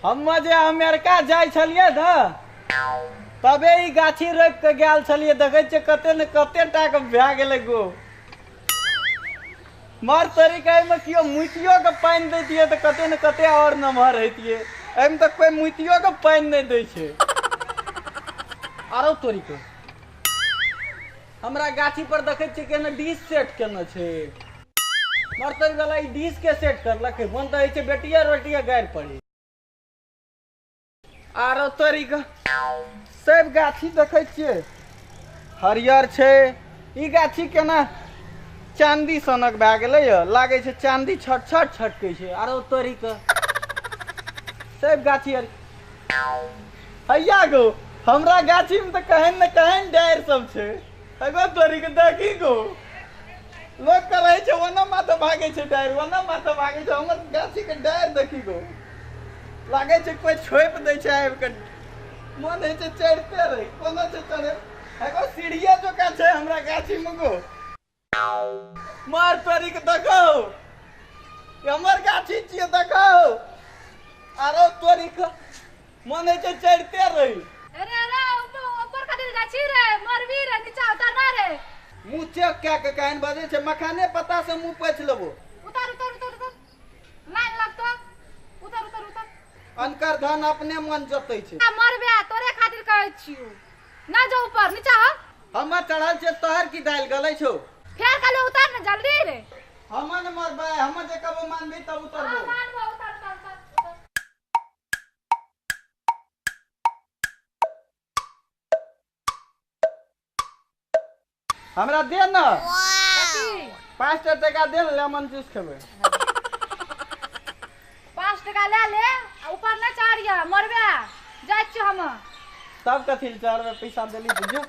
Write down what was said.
हम जे अमेरिका जाइ छलियै ने तबे ई गाछी रोपि कऽ गेल छलियै। देखै छियै कते ने कते टा के भए गेलै गो। मर तरीका एहिमे केओ मुतियो के पानि दैतियै तऽ कते ने कते आओर नमहर होइतियै। एहिमे तऽ कोइ मुतियो के पानि नहि दै छै। आरो तोरी के हमरा गाछी पर देखै छियै केना डिश सेट केने छै। मर तोरी वाला ई डिश के सेट करलकै, मन तऽ होइ छै बेटिया रोटिया गारि पड़ी। आरो तोरी के सब गाछी देखै छियै हरियर छै। ई गाछी केना चांदी सनक भए गेलै य, लागै छै चांदी छट छट छटकै छै। आरो तोरी के सब गाछी हरि हैया गो। हमरा गाछी में तऽ केहन ने केहन डारि सब छै। एगो तोरी के देखी गो, लोक के रहै छै ओना माथे भागै छै डारि, ओना माथे भागै छै। हमर गाछी के डारि देखी गो, लागै छै कोइ छोपि दै छै आबि के। मन होइ छै चढ़िते रही, कोनो छै चढ़े। एगो सीढ़िए जकाँ छै हमरा गाछी में गो। मार तोरी के देखो, हमर गाछी छियै देखो। आरो तोरी के मन होइ छै चढ़िते रही। अरे अरे ऊपर ऊपर खातिर गाछी रे, मरबी रे, नीचा उतर ना रे। मुँह चेक कए के केहन बजै छै, मखाने पत्ता से मुँह पोछि लेबो। उतर उतर उतर उतर, लाइन लगतो, उतर उतर उतर। अनकर धन अपने मन जोतै छै। आ मरबे, तोरे खातिर कहै छियौ ना जो ऊपर, नीचा हो। हमर चढ़ल छै तोहर की दालि गलै छौ? फेर कहले उतर ने जल्दी रे। हमर ने मरबै, हमर जे कबो मानबी तब उतरबो। हाँ, मानबो, उतर उतर उतर उतर। हमरा दे न कथी? 5 टका दे न, लेमन जूस खेबै। 5 टका ले ले आ ऊपर नहीं चढ़िया, मरबे। जाइ छियौ हम। तब कथी लए चढ़बै, पैसा देली बुझियौ।